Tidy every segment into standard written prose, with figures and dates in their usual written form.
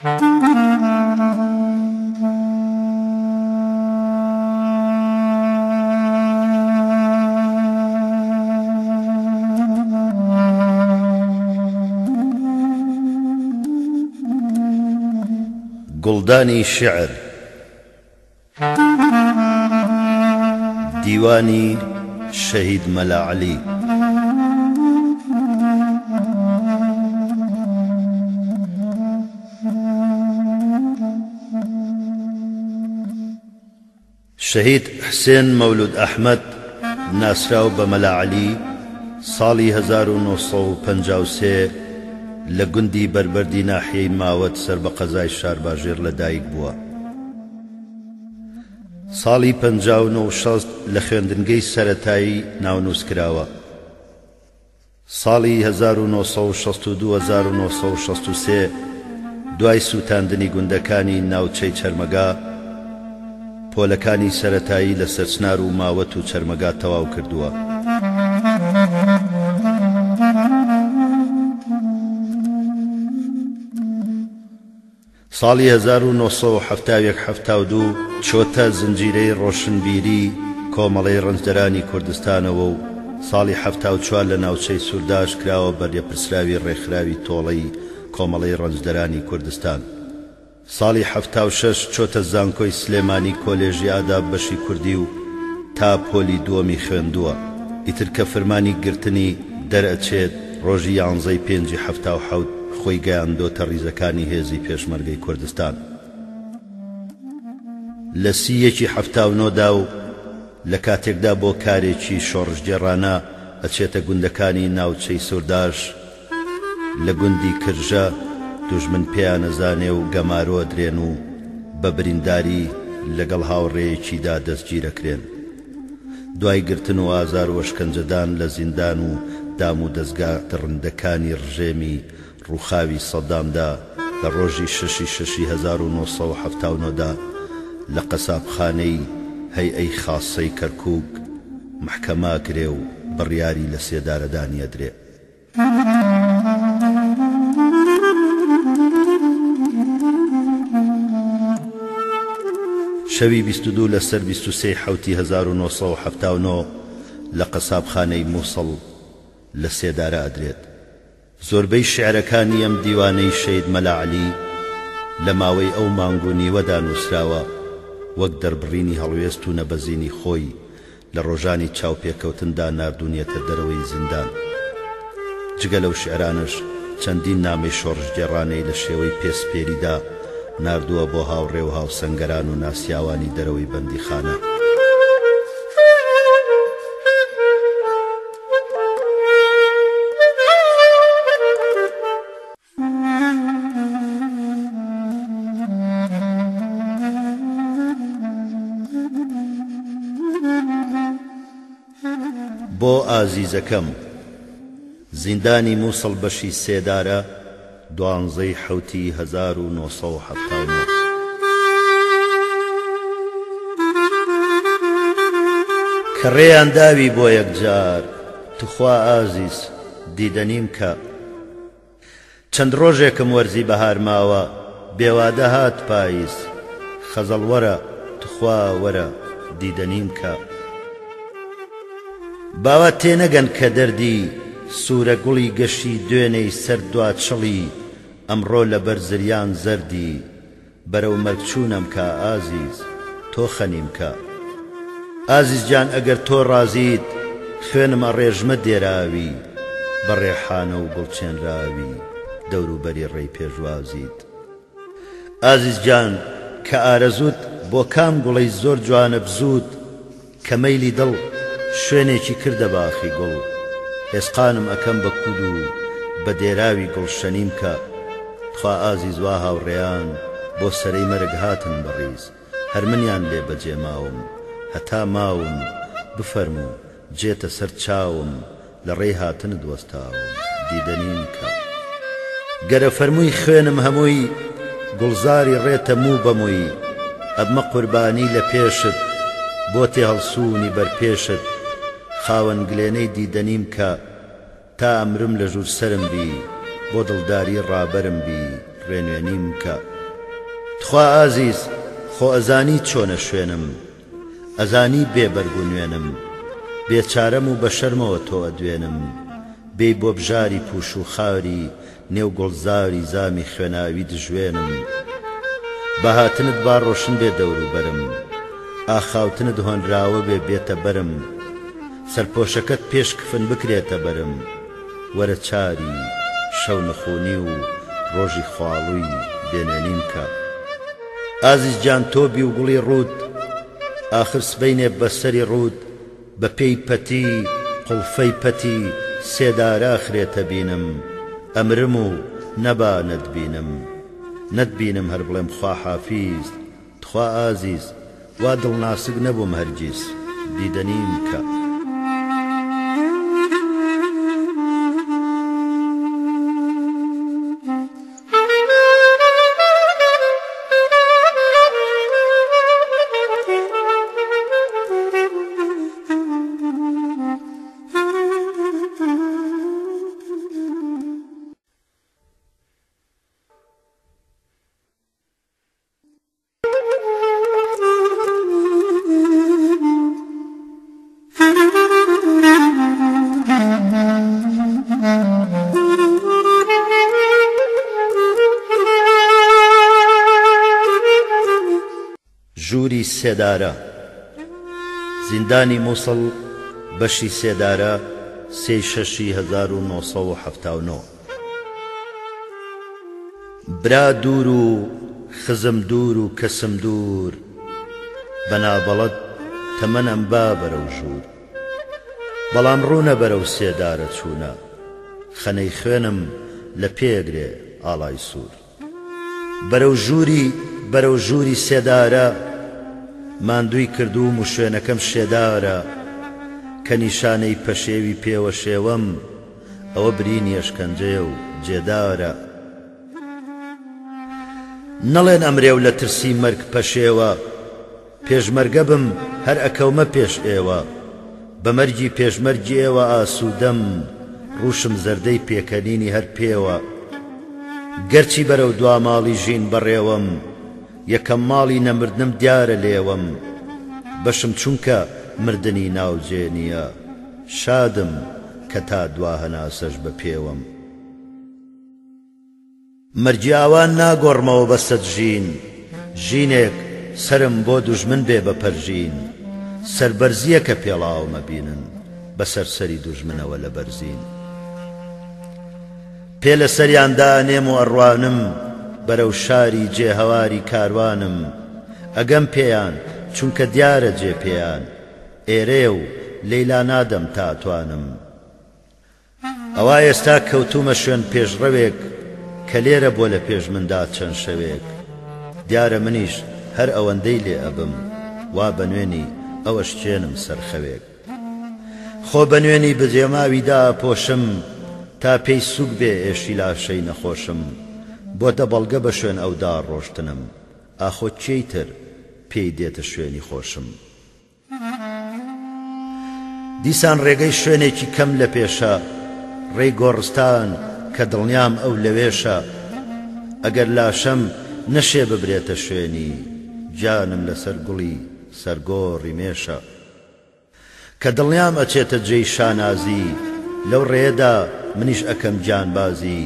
گوڵدانی شیعر دیوانی شەهید مەلا عەلی. شەهید حسێن مەولود ئەحمەد ناسراو بە مەلا عەلی ساڵی 1953 لە گوندی بەربەردی ناحیەی ماوەت سەر بە قەزای شارباژێڕ لە دایک بووە. ساڵی 59 و 60 لە خوێندنگەی سەرەتایی ناونووس کراوە. ساڵی 1962 1963 دوای سووتاندنی گوندەکانی ناوچەی چەرمەگا، پۆلەکانی سەرەتایی لە سەرچنار و ماوەت و چەرمەگا تەواو کردووە. ساڵی 1971 72 چۆتە زنجیرەی ڕۆشنبیری کۆمەڵەی ڕەنجدەرانی کوردستانەوە و ساڵی 74 لە ناوچەی سورداش کراوە بە لێپرسراوی ڕێکخراوی تۆڵەی کۆمەڵەی ڕەنجدەرانی کوردستان. ساڵی 76 چۆتە زانکۆی سلێمانی کۆلێژی ئاداب بەشی کوردی و تا پۆلی دووەمی خوێندووە. ئیتر کە فرمانی گرتنی دەرئەچێت ڕۆژی یانزەی پێنجی 77 خۆی گەیاندۆتە ڕیزەکانی هێزی پێشمەرگەی کوردستان. لە سی یەکی 79 دا و لە کاتێکدا بۆ کارێکی شۆڕشگێڕانە ئەچێتە گوندەکانی ناوچەی سورداش لە گوندی کرژە دوژمن پێیان ئەزانێ و گەمارۆ ئەدرێن و بە برینداری لەگەڵ هاوڕێیەکیدا دەستگیرەکرێن. دوای گرتن و ئازار و ئەشکەنجەدان لە زیندان و دام و دەزگا دڕندەکانی ڕژێمی ڕووخاوی سەدامدا لە ڕۆژی شەشی شەشی 1979 دا لە قەسابخانەی هەیئەی خاسەی کەرکووک مەحکەمە ئەکرێ و بڕیاری لەسێدارەدانی ئەدرێ. شەوی 22 لەسەر 23 حەوتی 1979 لە قەسابخانەی موسڵ لە سێدارە ئەدرێت. زۆربەی شیعرەکانی ئەم دیوانەی شەهید مەلا عەلی لە ماوەی ئەو مانگ و نیوەدا نووسراوە وەک دەربڕینی هەڵوێست و نەبەزینی خۆی لە ڕۆژانی چاوپێکەوتندا ناردوونیەتە دەرەوەی زیندان. جگە لەو شیعرانەش چەندین نامەی شۆڕشگێڕانەی لە شێوەی پێسپێریدا ناردووە بۆ هاوڕێ و هاوسەنگەران و ناسیاوانی دەرەوەی بەندیخانە. بۆ ئازیزەکەم. زیندانی موسڵ بەشی سێدارە دوانزەی حەوتی 1979. کە ڕێیان داوی بۆ یەکجار توخوا ئازیز دیدەنیم کە. چەند ڕۆژێکم وەرزی بەهار ماوە بێ وادە هات پایز خەزەڵ وەرە توخوا وەرە دیدەنیم کە. باوا تێنەگەن کە دەردی سوورە گوڵی گەشی دوێنێی سەر دوا چڵی ئەمڕۆ لەبەر زریان زەردی بەرەو مەرگ چوونم کا ئازیز تۆ خەنیم کە. ئازیز گیان ئەگەر تۆ ڕازیت خوێنم ئەڕێژمە دێراوی بە ڕێحانە و گوڵ چێنراوی دەوروبەری ڕێی پێشوازیت. ئازیز گیان کە ئارەزووت بۆ کام گوڵەی زۆر جوانە بزووت کە مەیلی دڵ شوێنێکی کردە باخی گوڵ ئێسقانم ئەکەم بە کود و بە دێراوی گوڵ شەنیم کە تخوا ئازیز وا هاوڕێیان بۆ سەرەی مەرگ هاتن بە ڕیز هەر منیان لێ بەجێ ماوم هەتا ماوم بفەرموو جێتە سەر چاوم لە ڕێی هاتنت وەستاوم دیدەنیم کە. گەرە فەرمووی خوێنم هەمووی گوڵزاری ڕێتە موو بە مووی ئەبمە قوربانی لە پێشت بۆ تێهەڵسوونی بەر پێشت خاوەن گلێنەی دیدەنیم کە تا ئەمرم لە ژوور سەرم بی بۆ دڵداری ڕابەرم بی. ڕێنوێنیم کە. تخوا ئازیز خۆ ئەزانی چۆنە شوێنم ئەزانی بێ بەرگ و نوێنم بێچارەم و بە شەرمەوە تۆ ئەدوێنم بێی بۆ بژاری پوش و خاری نێو گوڵزاری زامی خوێناوی دژوێنم بە هاتنت با ڕۆشن بێ دەور و بەرم ئاخاوتنت هۆنراوە بێ بێتە بەرم سەرپۆشەکەت پێش کفن بکرێتە بەرم وەرە چاری شەو نخونی و ڕۆژی خواڵوی بێنوێنیم کە. ئازیز گیان تۆ بی و گوڵی ڕووت ئاخر سبەینێ بە سەری ڕووت بە پێی پەتی قوڵفەی پەتی سێدارە ئەخرێتە بینم ئەمرم و نەبا نەتبینم نەتبینم هەر بڵێم خواحافیز تخوا ئازیز وا دڵ ناسک نەبووم هەرگیز دیدەنیم کە. ژووری سێدارە زیندانی موسڵ بەشی سێدارە سێی شەشی 1979. برا دوور و خزم دوور و کەسم دوور بە نابەڵەد تەمەن ئەمبا بەرەو ژوور بەڵام ڕوونە بەرەو سێدارە چوونە خەنەی خوێنم لە پێ ئەگرێ ئاڵای سوور بەرەو ژووری بەرەو ژووری سێدارە ماندووی کردووم و شوێنەکەم شێدارە کە نیشانەی پەشێوی پێوە شێوەم ئەوە برینی ئەشکەنجەیە و جێدارە. نەڵێن ئەمرێ و لە ترسی مەرگ پەشێوە پێشمەرگە بم هەر ئەکەومە پێش ئێوە بە مەرگی پێشمەرگی ئێوە ئاسوودەم ڕووشم زەردەی پێکەنینی هەر پێوە گەرچی بەرەو دوا ماڵی ژین بەڕێوەم یەکەم ماڵی نەمردنم دیارە لێوەم بەشم چونکە مردنی ناو جێ نییە شادم کە تا دوا هەناسەش بە پێوەم. مەرگی ئاوان ناگۆڕمەوە بە سەد ژین ژینێک سەرم بۆ دوژمن بێ بە پەرژین سەربەرزییە کە پێڵاوم ئەبینن بەسەر سەری دوژمنەوە لە بەرزین پێ لە سەریان دائەنێم و ئەڕوانم بەرەو شاری جێ هەواری کاروانم ئەگەم پێیان چونکە دیارە جێ پێیان ئێرەیە و لێی لانادەم تا ئەتوانم ئەوا ئێستا کەوتوومە شوێن پێشڕەوێک کە لێرە بۆ لە پێش مندا چەند شەوێک دیارە منیش هەر ئەوەندەی لێ ئەبم وا بە نوێنی ئەو ئەشکێنم سەر خەوێک خۆ بە نوێنی بەجێماوی دائەپۆشم تا پێی سووک بێ ئێشی لاشەی نەخۆشم بۆتە بەڵگە بە شوێن ئەودا ڕۆشتنم ئاخۆ کێی تر پێی دێتە شوێنی خۆشم. دیسان ڕێگەی شوێنێکی کەم لە پێشە، ڕێی گۆڕستان کە دڵنیام ئەو لەوێشە. ئەگەر لاشەم نەشێ ببرێتە شوێنی، گیانم لەسەر گوڵی سەر گۆڕی مێشە. کە دڵنیام ئەچێتە جێی شانازی، لەو ڕێیەدا منیش ئەکەم گیانبازی.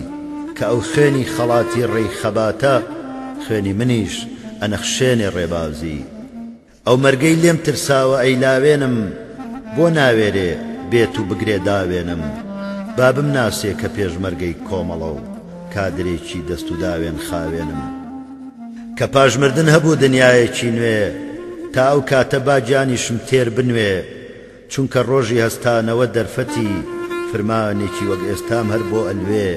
کە ئەو خوێنی خەڵاتی ڕێی خەباتە، خوێنی منیش ئەنەخشێنێ ڕێبازی. ئەو مەرگەی لێم ترساوە ئەیلاوێنم بۆ ناوێرێ بێت و بگرێ داوێنم با بمناسێ کە پێشمەرگەی کۆمەڵە و کادرێکی دەست و داوێن خاوێنم کە پاش مردن هەبوو دنیایەکی نوێ تا ئەو کاتە با گیانیشم تێر بنوێ چونکە ڕۆژی هەستانەوە دەرفەتی فرمانێکی وەک ئێستام هەر بۆ ئەلوێ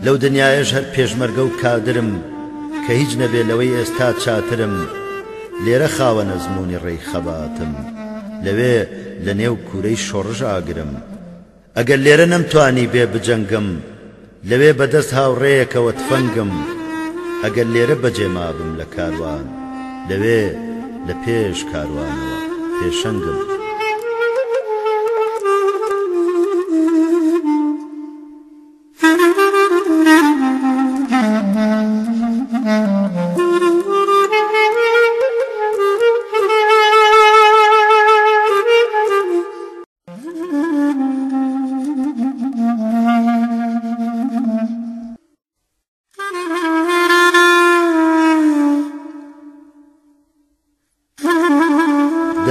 لەو دنیایەش هەر پێشمەرگە و کادرم کە هیچ نەبێ لەوەی ئێستا چاترم لێرە خاوەن ئەزموونی ڕێی خەباتم لەوێ لە نێو کوورەی شۆڕش ئاگرم ئەگەر لێرە نەمتوانی بێ بجەنگم لەوێ بە دەست هاوڕێیەکەوە تفەنگم ئەگەر لێرە بەجێ مابم لە کاروان لەوێ لە پێش کاروانەوە پێشەنگم.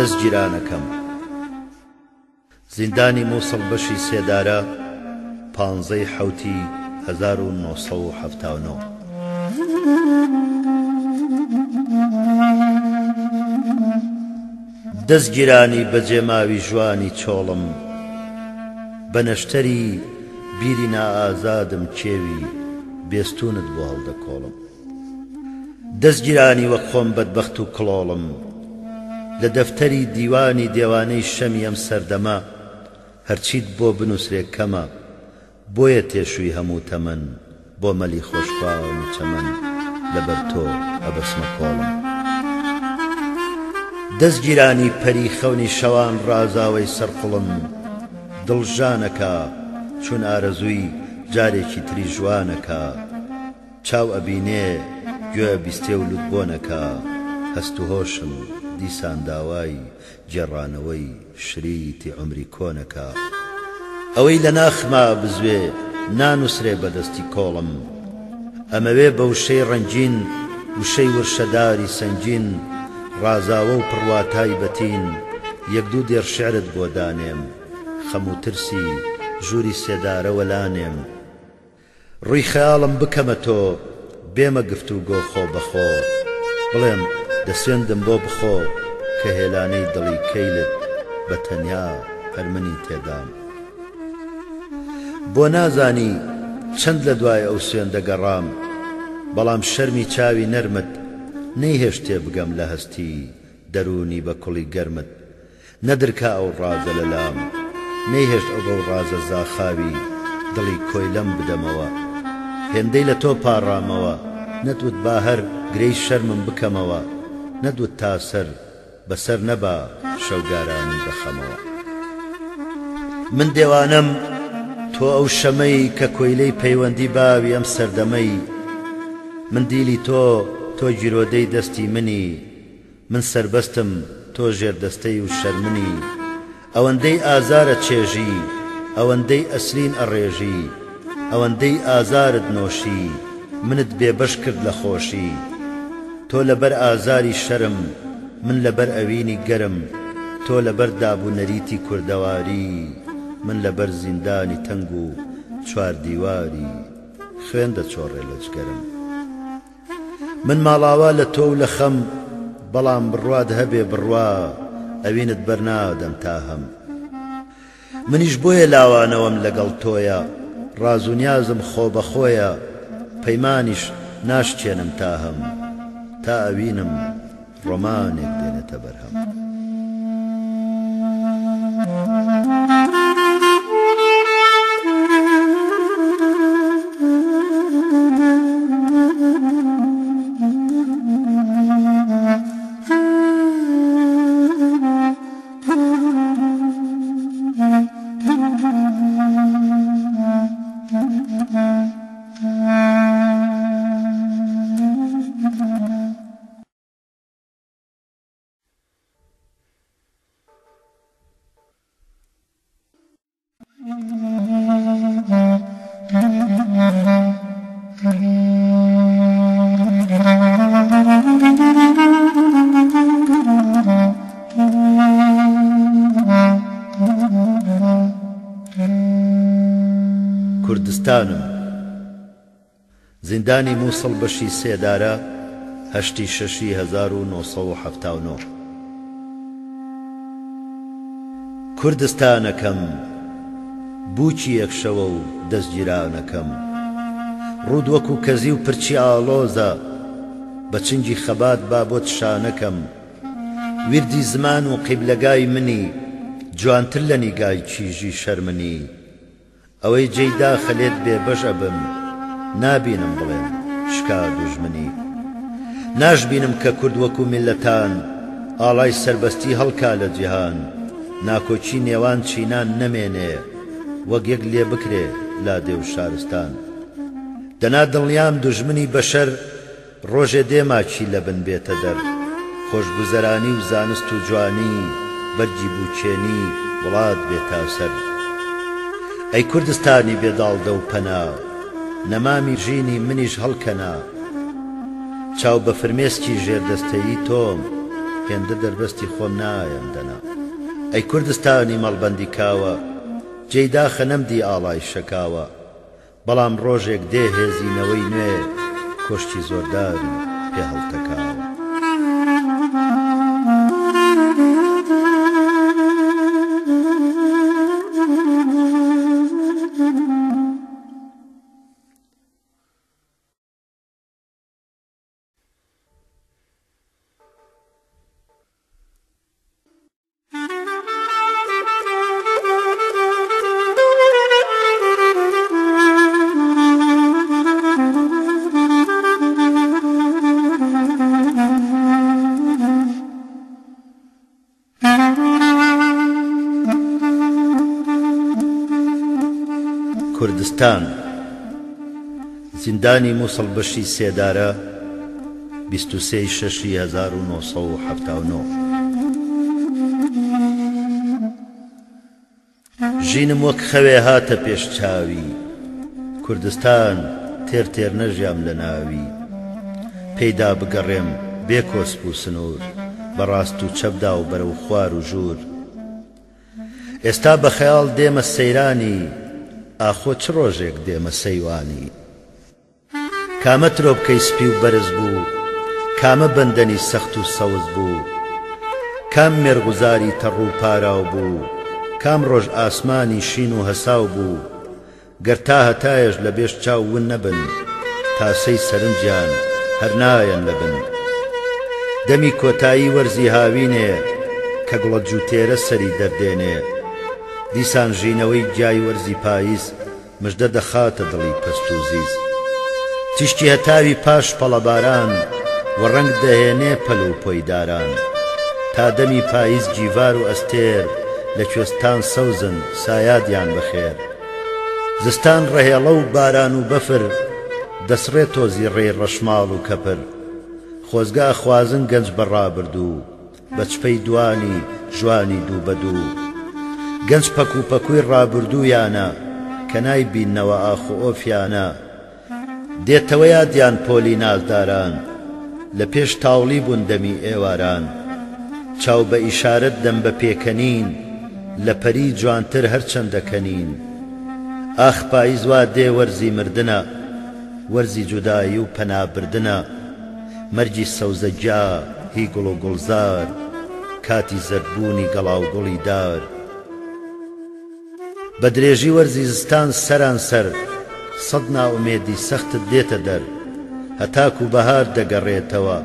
دەزگیرانەکەم. زیندانی موسڵ بەشی سێدارە پانزەی حەوتی 1979. دەزگیرانی بەجێماوی ژوانی چۆڵم بە نەشتەری بیری نائازادم کێوی بێستونت بۆ هەڵدەکۆڵم. دەزگیرانی وەک خۆم بەدبەخت و کڵۆڵم لە دەفتەری دیوانی دێوانەی شەمی ئەم سەردەمە هەرچیت بۆ بنوسرێ کەمە بۆیە تێشووی هەموو تەمەن بۆ مەلی خۆشخوان و چەمەن لەبەر تۆ ئەبەسمە کۆڵم دەزگیرانی پەری خەونی شەوان ڕازاوەی سەر قوڵم دڵ ژانەکا چون ئارەزووی جارێکی تری ژوانەکا. چاو ئەبینێ، گوێ ئەبیستێ و لوت بۆن ئەکا، هەست و هۆشم دیسان داوای گێڕانەوەی شریتی عومری کۆن ئەکا. ئەوەی لە ناخما ئەبزوێ نانوسرێ بە دەستی کۆڵم. ئەمەوێ بە وشەی ڕەنگین، وشەی ورشەداری سەنگین، ڕازاوە و پڕ واتای بەتین، یەک دوو دێڕ شیعرت بۆ دانێم، خەم و ترسی ژووری سێدارە وەلانێم. ڕووی خەیاڵم بکەمە تۆ بێمە گفتوگۆ خۆ بە خۆ بڵێم دە سوێندم بۆ بخۆ کە هێلانەی دڵی کەیلت بە تەنیا هەر منی تێدام بۆ نازانی چەند لە دوای ئەو سوێندە گەڕام بەڵام شەرمی چاوی نەرمت نەیهێشت تێبگەم لە هەستی دەروونی بە کوڵی گەرمت نەدرکا ئەو ڕازە لە لام، نەیهێشت ئەو بەو ڕازە زاخاوی دڵی کۆیلەم بدەمەوە. هێندەی لە تۆ پاڕامەوە، نەتوت با هەر گرێی شەرمم بکەمەوە، نەتوت تا سەر بە سەر نەبا شەوگارانی بە خەمەوە. من دێوانەم، تۆ ئەو شەمەی کە کۆیلەی پەیوەندی باوی ئەم سەردەمەی. من دیلی تۆ، تۆ گیرۆدەی دەستی منی. من سەربەستم تۆ ژێردەستەی و شەرمنی ئەوەندەی ئازارە چێژی ئەوەندەی ئەسرین ئەڕێژی ئەوەندەی ئازارت نۆشی منت بێبەش کرد لە خۆشی تۆ لەبەر ئازاری شەرم من لەبەر ئەوینی گەرم تۆ لەبەر داب و نەریتی کوردەواری من لەبەر زیندانی تەنگ و چواردیواری خوێن دەچۆڕێ لە جگەرم. من ماڵاوا لە تۆ و لە خەم بەڵام بڕوات هەبێ بڕوا ئەوینت بەرنادەم تا هەم منیش بۆیە لاوانەوەم لەگەڵ تۆیە ڕاز و نیازم خۆ بە خۆیە پەیمانیش ناشکێنم تا هەم تا ئەوینم ڕۆمانێک دێنێتە بەرهەم. کوردستانم. زیندانی موسڵ بەشی سێدارە هەشتی شەشی 1979. کوردستانەکەم بووکی یەک شەوە و دەزگیرانەکەم ڕووت وەکوو کەزی و پرچی ئاڵۆزە بە چنگی خەبات با بۆت شانەکەم ویردی زمان و قیبلەگای منی جوانتر لە نیگای کیژی شەرمنی ئەوەی جێی داخە لێت بێ بەش ئەبم نابینم بڵێم شکا دوژمنی ناشبینم کە کورد وەکو میللەتان ئاڵای سەربەستی هەڵکا لە جیهان ناکۆکی نێوان چینان نەمێنێ وەک یەک لێ بکرێ لادێ و شارستان دەنا دڵنیام دوژمنی بەشەر ڕۆژێ دێ ماکی لە بن بێتە دەر خۆشگوزەرانی و زانست و جوانی بەرگی بووکێنی وڵات بێ تا سەر ئەی کوردستانی بێ داڵدە و پەنا نەمامی ژینی منیش هەڵکەنا چاو بە فرمێسکی ژێردەستەیی تۆم. هێندە دەربەستی خۆم نایەم دەنا. ئەی کوردستانی مەڵبەندی کاوە، جێی داخە نەمدی ئاڵای شەکاوە. بەڵام ڕۆژێک دێ هێزی نەوەی نوێ کۆشکی زۆرداری پێ هەڵتەکاوە. کوردستان زیندانی موسڵ بەشی سێدارە 23 ی شەشی 1979. ژینم وەک خەوێ هاتە پێش چاوی کوردستان تێر تێر نەژیام لە ناوی پێیدا بگەڕێم بێ کۆسپ و سنوور بە ڕاست و چەپدا و بەرەو خوار و ژوور ئێستا بە خەیاڵ دێمە سەیرانی ئاخۆ چ ڕۆژێک دێمە سەیوانی. کامە ترۆپکەی سپی و بەرز بوو، کامە بەندەنی سەخت و سەوز بوو؟ کام مێرغوزاری تەڕ و پاراو بوو، کام ڕۆژ ئاسمانی شین و هەساو بوو؟ گەر تا هەتایەش لە بێش چاو ون نەبن، تاسەی سەرنجیان هەر نایەن لە بن. دەمی کۆتایی وەرزی هاوینێ، کە گوڵە جووتێرە سەری دەردێنێ. دیسان ژینەوەی گیای وەرزی پاییز، مژدە دەخاتە دڵی پەست و زیز. تیشکی هەتاوی پاش پەڵەباران وە ڕەنگ دەهێنێ پەل و پۆی داران. تا دەمی پاییز گیڤار و ئەستێر لە کوێستان سەوزن سایادیان بەخێر. زستان ڕەهێڵە و باران و بەفر دەسڕێ تۆزی ڕێی ڕەشماڵ و کەپر. خۆزگە ئەخوازن گەنج بە ڕابردوو. بە چپەی دوانی ژوانی دوو بە دوو. گەنج پەکوو پەکووی ڕابوردوویانە کە نایبیننەوە ئاخ و ئۆفیانە. دێتەوە یادیان پۆلی نازداران لە پێش تاوڵی بوون دەمی ئێواران. چاو بە ئیشارەت دەم بە پێکەنین لە پەری جوانتر هەرچەندە کەنین. ئاخ پایز وا دێ وەرزی مردنە وەرزی جودایی و پەنا بردنە. مەرگی سەوزە گیا هی گوڵ و گوڵزار کاتی زەرد بوونی گەڵا و گوڵی دار. بە درێژی وەرزی زستان سەران سەر سەد نائومێدی سەختت دێتە دەر هەتاکوو بەهار دەگەڕێتەوە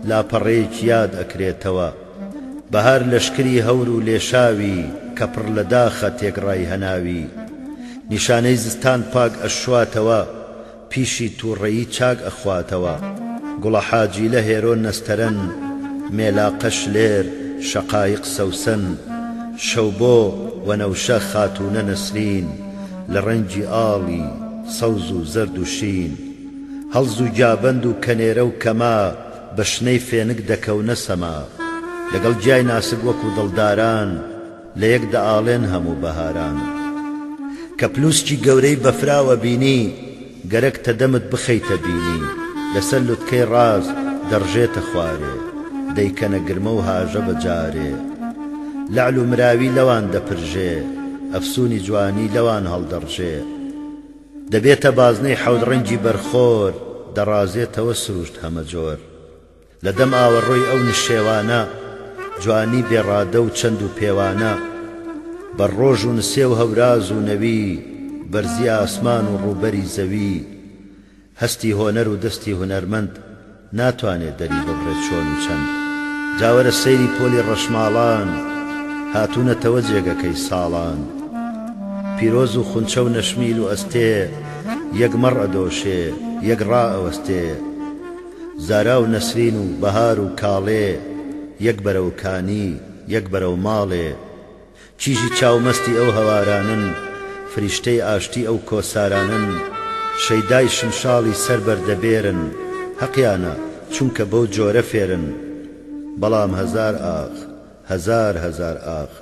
لاپەڕەیەکی یاد ئەکرێتەوە بەهار لەشکری هەور و لێشاوی کە پڕ لە داخە تێکڕای هەناوی نیشانەی زستان پاک ئەشواتەوە پیشی توڕەیی چاک ئەخواتەوە گوڵە حاجیلە هێرۆ نەستەرەن مێلاقە شلێر شەقایق سەوسەن شەوبۆ وەنەوشە خاتوونە نەسرین لە ڕەنگی ئاڵی سەوز و زەرد و شین هەڵز و گیابەند و کەنێرە و کەما بە شنەی فێنک دەکەونە سەما لەگەڵ گیای ناسک وەکوو دڵداران لە یەک دەئاڵێن هەموو بەهاران. کە پلوسکی گەورەی بەفراوە بینی گەرەکتە دەمت بخەیتە بینی لەسەر لوتکەی ڕاز دەڕژێتە خوارێ دەیکەنە گرمە و هاژە بە جارێ لەعل و مراوی لەوان دەپرژێ ئەفسونی جوانی لەوان هەڵدەڕژێ دەبێتە بازنەی حەوت ڕەنگی بەرخۆر دەڕازێتەوە سروشت هەمەجۆر. لە دەم ئاوەڕۆی ئەو نشێوانە، جوانی بێ ڕادە و چەند و پێوانە، بەر ڕۆژ و نسێو هەوراز و نەوی، بەرزی ئاسمان و ڕووبەری زەوی، هەستی هۆنەر و دەستی هونەرمەند ناتوانێ دەری ببڕێ چۆن و چەند. جا وەرە سەیری پۆلی ڕەشماڵان، هاتوونەتەوە جێگەکەی ساڵان. پیرۆز و خونچە و نەشمیل و ئەستێ، یەک مەڕ ئەدۆشێ، یەک ڕائەوەستێ. زارا و نەسرین و بەهار و کاڵێ یەک بەرەو کانی یەک بەرەو ماڵێ کیژی چاو مەستی ئەو هەوارانەن فریشتەی ئاشتی ئەو کۆسارانەن شەیدای شمشاڵی سەر بەردەبێرن هەقیانە چونکە بەو جۆرە فێرن بەڵام هەزار ئاخ هەزار هەزار ئاخ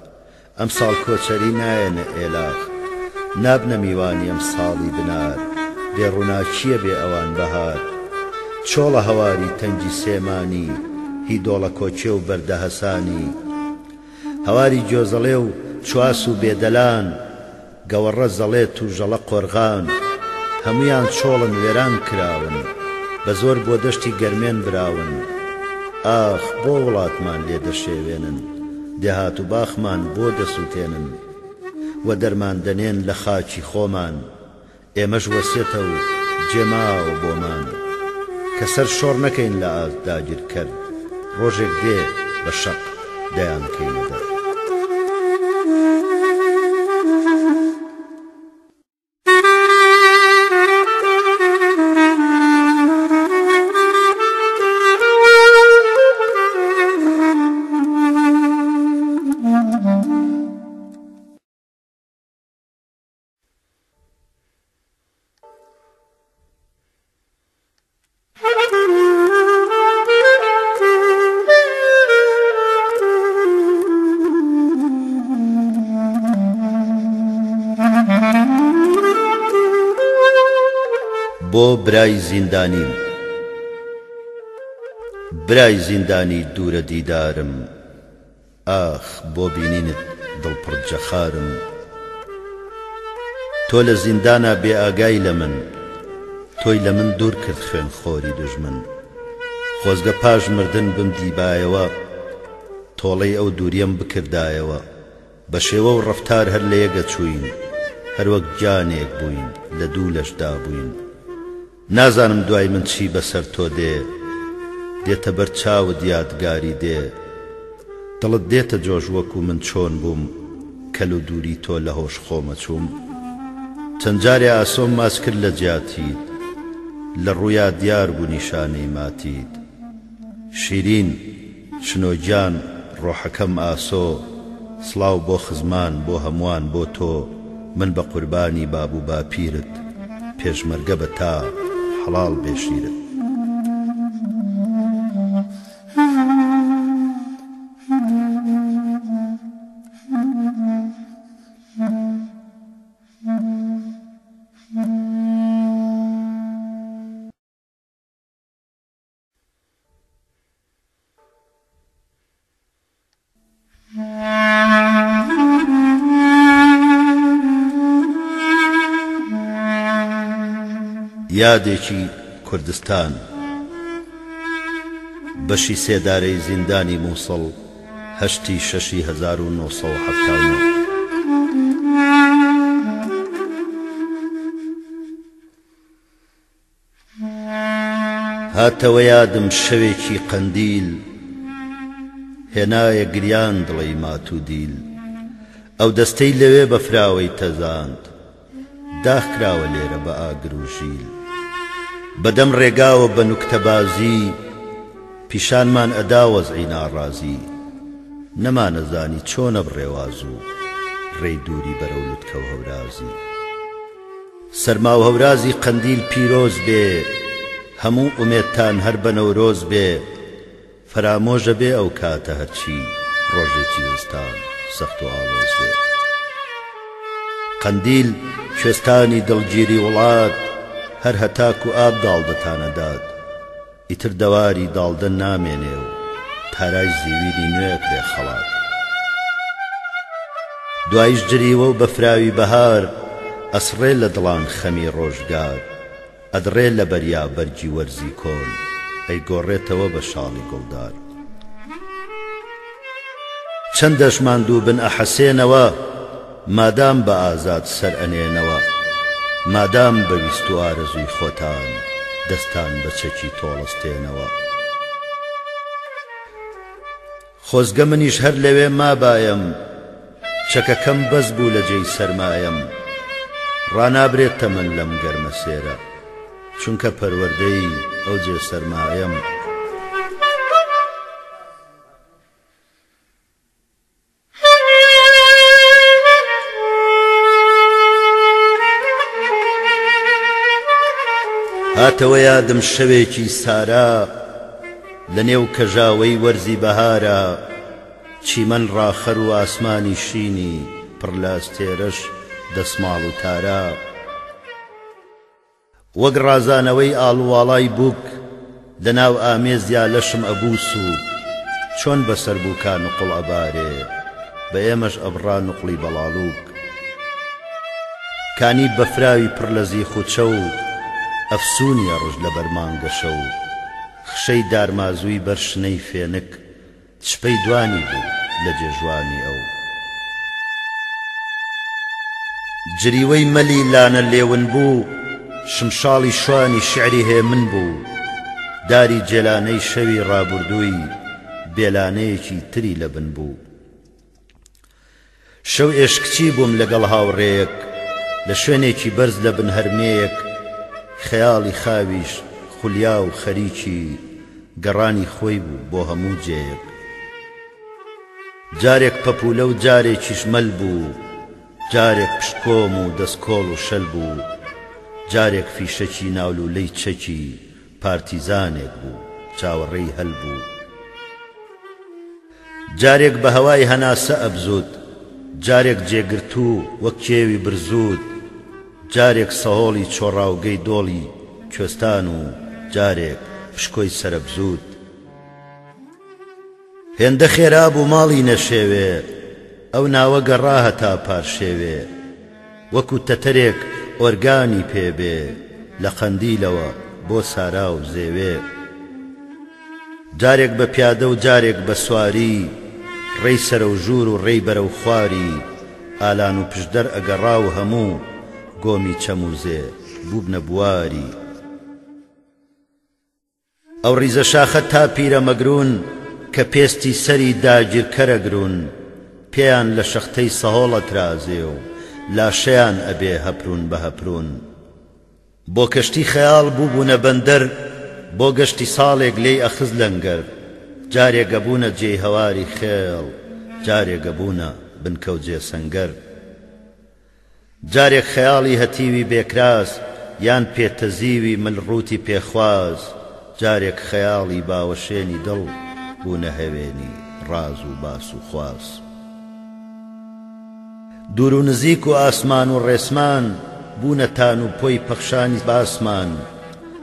ئەمساڵ کۆچەری نایەنە ئێلاخ نابنە میوانی ئەم ساڵی بنار بێ ڕووناکییە بێ ئەوان بەهار چۆڵە هەواری تەنگی سێمانی. هی دۆڵەکۆکێ و بەردەهەسانی. هەواری گۆزەڵێ و چواس و بێدەلان، گەوەڕە زەڵێ توژەڵە قۆرغان، هەموویان چۆڵن وێران کراون، بە زۆر بۆ دەشتی گەرمێن براون. ئاخ بۆ وڵاتمان لێ دەشێوێنن، دێهات و باخمان بۆ دەسووتێنن، وەدەرمان دەنێن لە خاکی خۆمان، ئێمەش وەسیەتە و جێ ماوە بۆمان کە سەر شۆڕ نەکەین لە ئاست داگیرکەر ڕۆژێک دێ بە شەق دەیانکەینە دەر. بۆ برای زیندانیم برای زیندانی دوورە دیدارم. ئاخ بۆ بینینت دڵ پڕ جەخارم تۆ لە زیندانا بێ ئاگای لە من تۆی لە من دوور کرد خوێن خۆری دوژمن خۆزگە پاش مردن بمدیبایەوە تۆڵەی ئەو دووریەم بکردایەوە بە شێوە و ڕەفتار هەر لە یەک ئەچووین هەر وەک گیانێک بووین لە دوو لەشدا بووین نازانم دوای من چی بەسەر تۆ دێ دێتە بەر چاوت یادگاری دێ دڵت دێتە جۆش وەکو من چۆن بووم کەل و دووری تۆ لە هۆش خۆمە چووم چەند جارێ ئاسۆم ماچ کرد لە جیاتیت لە ڕوویا دیار بوو نیشانەی ماتیت شیرین شنۆ گیان ڕۆحەکەم ئاسۆ سڵاو بۆ خزمان بۆ هەمووان بۆ تۆ من بە قوربانی باب و باپیرت پێشمەرگە بە تا حەڵاڵ بێ شیرت. یادێکی کوردستان بەشی سێدارەی زیندانی موسڵ هەشتی شەشی 1979. هاتەوە یادم شەوێکی قەندیل هێنایە گریان دڵەی مات و دیل ئەو دەستەی لەوێ بەفراوەی تەزاند داخ کراوە لێرە بە ئاگر و ژیل بەدەم ڕێگاوە بە نوکتەبازی پیشانمان ئەدا وەزعی ناڕازی نەمانەزانی چۆنە بڕێواز و ڕێی دووری بەرەو لوتکە و هەورازی. سەرما و هەورازی قەندیل پیرۆز بێ هەموو ئومێدتان هەر بە نەورۆز بێ فەرامۆشە بێ ئەو کاتە هەرچی ڕۆژێکی زستان سەخت و ئاڵۆز بێ قەندیل کوێستانی دڵگیری وڵات هەر هەتاکو ئاب داڵدەتان ئەدات ئیتر دەواری داڵدە نامێنێ و تارای زیوینی نوێ ئەکرێ خەڵات. دواییش جریوە و بەفراوی بەهار ئەسڕێ لە دڵان خەمی ڕۆژگار ئەدڕێ لە بەریا بەرگی وەرزی کۆن ئەیگۆڕێتەوە بە شاڵی گوڵدار. چەندەش ماندوو بن ئەحەسێنەوە مادام بە ئازاد سەر ئەنێنەوە مادام بە ویست و ئارەزووی خۆتان دەستان بە چەکی تۆڵەستێنەوە. خۆزگە منیش هەر لەوێ مابایەم چەکەکەم بەس بوو لە جێی سەرمایەم ڕانابرێت تەمەن لەم گەرمەسێرە چونکە پەروەردەی ئەو جێ سەرمایەم. هاتەوە یادم شەوێکی سارا لە نێو کەژاوەی وەرزی بەهارا چیمەن ڕاخەر و ئاسمانی شینی پڕ لە ئەستێرەش دەسماڵ و تارا. وەک ڕازانەوەی ئاڵوواڵای بووک لە ناو ئامێزیا لەشم ئەبوو سووک. چۆن بەسەر بووکا نوقڵ ئەبارێ، بە ئێمەش ئەبڕا نوقڵی بەڵاڵووک. کانی بەفراوی پڕ لە زیخ و چەو، ئەفسوونی ئەڕشت لە بەر مانگەشەو. خشەی دارمازووی بەر شنەی فێنک، چپەی دوانی بوو لە جێژوانی ئەو. جریوەی مەلی لانە لێون بوو، شمشاڵی شوانی شیعری هێمن بوو، داری جێلانەی شەوی ڕابوردووی بێلانەیەکی تری لە بن بوو. شەو ئێشکچی بووم لەگەڵ هاوڕێیەک لە شوێنێکی بەرز لە بن هەرمێیەک خەیاڵی خاویش خولیا و خەریکی گەڕانی خۆی بوو بۆ هەموو جێیەک. جارێک پەپوولە و جارێکیش مەل بوو جارێک پشتکۆم و دەستکۆڵ و شەل بوو جارێک فیشەکی ناولوولەی چەکی پارتیزانێک بوو چاوەڕێی هەل بوو. جارێک بە هەوای هەناسە ئەبزووت، جارێک جێگرتوو وەک کێوی برزووت، جارێک سەهۆڵی چۆڕاوگەی دۆڵی کوێستان و جارێک پشکۆی سەرەبزووت. هێندە خێرا بوو ماڵی نەشێوێ، ئەو ناوە گەڕا هەتا پارشێوێ. وەکو تەتەرێک ئۆرگانی پێ بێ، لە قەندیلەوە بۆ سارا و زێوێ. جارێک بە پیادە و جارێک بە سواری، ڕێی سەرەو ژوور و ڕێی بەرەو خواری، ئالان و پشدەر ئەگەڕا و هەموو گۆمی چەم و زێ، بووبنە بواری. ئەو ڕیزە شاخە تا پیرەمەگروون کە پێستی سەری داگیرکەر ئەگرون، پێیان لە شەختەی سەهۆڵ ئەترازێ و لاشەیان ئەبێ هەپروون بە هەپروون. بۆ کەشتی خەیاڵ بووبوونە بەندەر بۆ گەشتی ساڵێک لێی ئەخست لەنگەر جارێک ئەبوونە جێی هەواری خێڵ جارێک ئەبوونە بنکەو جێ سەنگەر جارێک خەیاڵی هەتیوی بێکراس یان پێ تەزیوی مل ڕووتی پێخواز جارێک خەیاڵی باوەشێنی دڵ بوونە هەوێنی ڕاز و باس و خواز. دوور و نزیک و ئاسمان و ڕێسمان بوونە تان و پۆی پەخشانی باسمان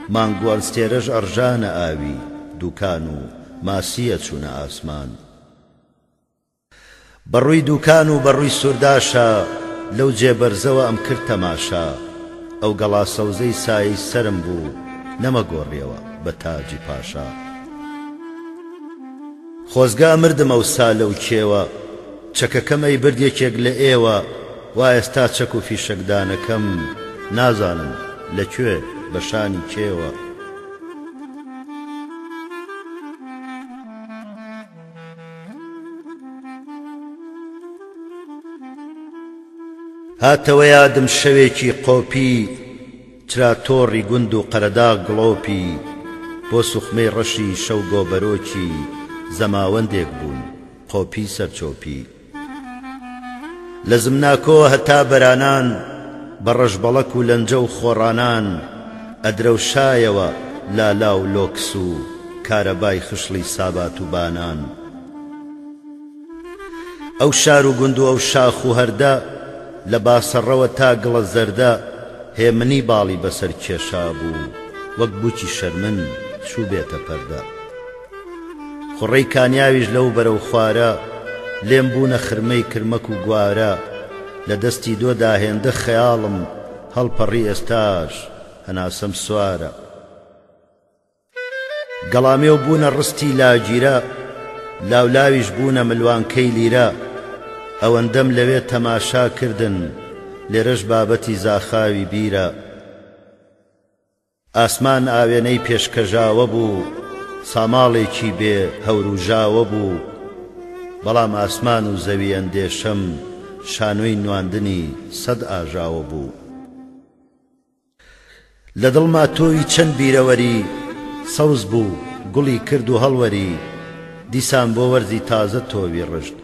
مانگ و ئەستێرەش ئەڕژانە ئاوی دووکان و ماسی ئەچوونە ئاسمان بە ڕووی دووکان و بە ڕووی سورداشا لەو جێ بەرزەوە ئەمکرد تەماشا ئەو گەڵا سەوزەی سایەی سەرم بوو نەمەگۆڕیەوە بە تاجی پاشا. خۆزگە ئەمردم ئەوسا لەو کێوە چەکەکەم ئەیبرد یەکێک لە ئێوە وا ئێستا چەک و فیشەکدانەکەم نازانم لە کوێ بە شانی کێوە. هاتەوە یادم شەوێکی قۆپی چرا تۆڕی گوند و قەرەداغ گڵۆپی بۆ سوخمەی ڕەشی شەو گۆبەرۆکی زەماوەندێک بوون قۆپی سەرچۆپی لە زمناکۆوە هەتا بەرانان بە ڕەشبەڵەک و لەنجە و خۆڕانان ئەدرەوشایەوە لالا و لۆکس و کارەبای خشڵی سابات و بانان. ئەو شار و گوند و ئەو شاخ و هەردە لە باسەڕەوە تا گڵە زەردە هێمنی باڵی بەسەر کێشابوو وەک بووکی شەرمن چووبێتە پەردە. خوڕەی کانیاویش لەو بەرەو خوارە لێم بوونە خرمەی کرمەک و گوارە لە دەستی دۆدا هێندە خەیاڵم هەڵپەڕی ئێستاش هەناسەم سوارە. گەڵامێو بوونە ڕستی لاگیرە، لاولاویش بوونە ملوانکەی لیرە، ئەوەندەم لەوێ تەماشا کردن، لێرەش بابەتی زاخاوی بیرە. ئاسمان ئاوێنەی پێش کەژاوە بوو، ساماڵێکی بێ هەور و ژاوە بوو، بەڵام ئاسمان و زەوی ئەندێشەم شانۆی نواندنی سەد ئاژاوە بوو. لە دڵما تۆوی چەند بیرەوەری سەوز بوو، گوڵی کرد و هەڵوەری، دیسان بۆ وەرزی تازە تۆوی ڕشت،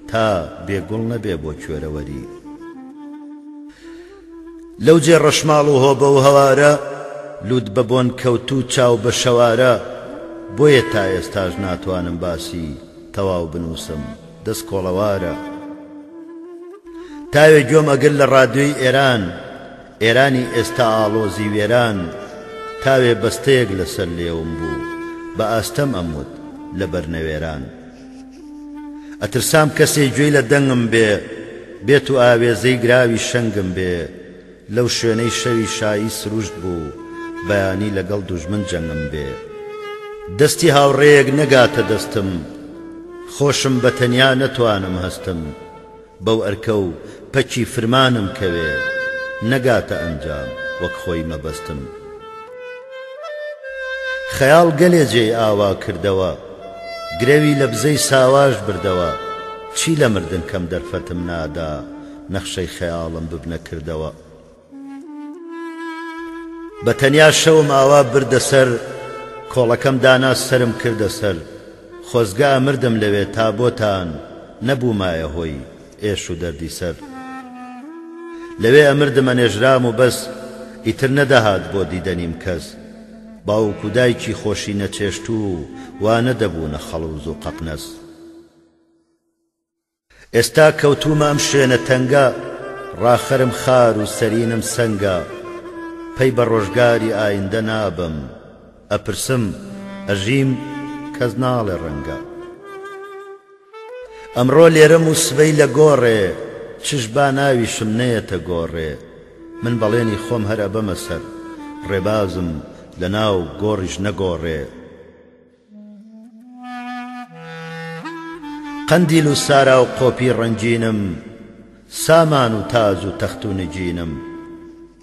تا بێ گوڵ نەبێ بۆ کوێرەوەری. لەو جێ ڕەشماڵ و هۆبە و هەوارە، لووت بە بۆن کەوتوو چاو بە شەوارە، بۆیە تا ئێستاش ناتوانم باسی تەواو بنووسم، دەست کۆڵەوارە. تاوێ گوێم ئەگرت لە ڕادیۆی ئێران، ئێرانی ئێستا ئاڵۆزی وێران تاوێ بەستەیەک لە سەر لێوم بوو بە ئاستەم ئەموت لە بەر نەوێران. ئەترسام کەسێ گوێی لە دەنگم بێ بێت و ئاوێزەی گراوی شەنگم بێ لەو شوێنەی شەوی شایی سروشت بوو بەیانی لەگەڵ دوژمن جەنگم بێ دەستی هاوڕێیەک نەگاتە دەستم خۆشم بە تەنیا نەتوانم هەستم بەو ئەرکە و پەکی فرمانم کەوێ نەگاتە ئەنجام وەک خۆی مەبەستم. خەیاڵ گەلێ جێی ئاوا کردەوە گرەوی لە بزەی ساواش بردەوە چی لە مردن کەم دەرفەتم نادا نەخشەی خەیاڵم ببنە کردەوە. بە تەنیا شەوم ئاوا بردە سەر کۆڵەکەم دانا سەرم کردە سەر خۆزگە ئەمردم لەوێ تا بۆتان نەبوومایە هۆی ئێش و دەردی سەر لەوێ ئەمردم ئەنێژرام و بەس ئیتر نەدەهات بۆ دیدەنیم کەس باوک و دایکی خۆشی نەچێشتوو وا نەدەبوونە خەڵووز و قەقنەس. ئێستا کەوتوومە ئەم شوێنە تەنگە ڕاخەرم خار و سەرینم سەنگە پەی بە ڕۆژگاری ئایندە نابەم ئەپرسم ئەژیم کەس ناڵێ ڕەنگە ئەمڕۆ لێرەم و سبەی لە گۆڕێ چش با ناویشم نەیەتە گۆڕێ من بەڵێنی خۆم هەر ئەبەمە سەر ڕێبازم لە ناو گۆڕیش نەگۆڕێ. قەندیل و سارا و قۆپی ڕەنگینم سامان و تاج و تەخت و نگینم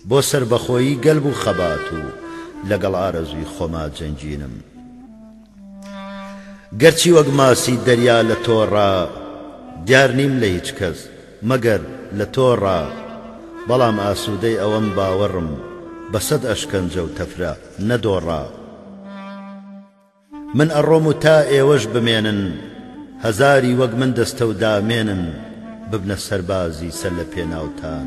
بۆ سەربەخۆیی گەل بوو خەبات و لەگەڵ ئارەزووی خۆما جەنگینم گەرچی وەک ماسی دەریا لە تۆڕا دیار نیم لە هیچ کەس مەگەر لە تۆڕا بەڵام ئاسوودەی ئەوەم باوەڕم بە سەد ئەشکەنجە و تەفرە نەدۆڕا. من ئەڕۆم و تا ئێوەش بمێنن هەزاری وەک من دەستە و دامێنن ببنە سەربازی سەر لە پێناوتان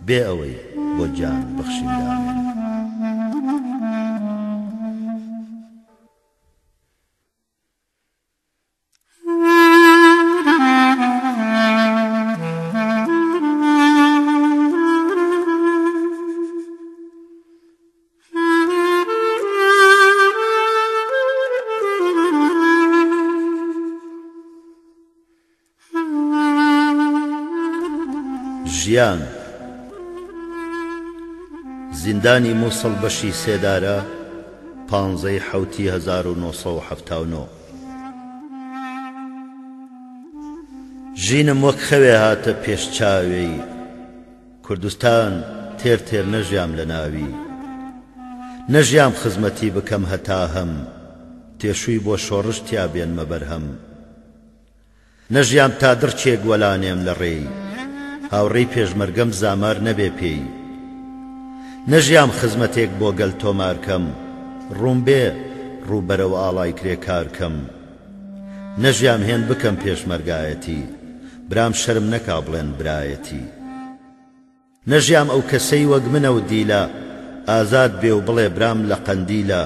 بێ ئەوەی بۆ گیان بەخشین دامێنن. ژیان زیندانی موسڵ بەشی سێدارە پانزەی حەوتی 1979. ژینم وەک خەوێ هاتە پێش چاوێی کوردستان تێر تێر نەژیام لە ناوی نەژیام خزمەتی بکەم هەتا هەم تێشووی بۆ شۆڕش تیا بێنمە بەرهەم نەژیام تا دڕکێک وەلا نێم لە ڕێی هاوڕێی پێشمەرگەم زامار نەبێ پێی نەژیام خزمەتێک بۆ گەل تۆمار کەم ڕووم بێ ڕوو بەرەو ئاڵای کرێکار کەم نەژیام هێند بکەم پێشمەرگایەتی برام شەرم نەکا بڵێن برایەتی. نەژیام ئەو کەسەی وەک منە و دیلە ئازاد بێ و بڵێ برام لە قەندیلە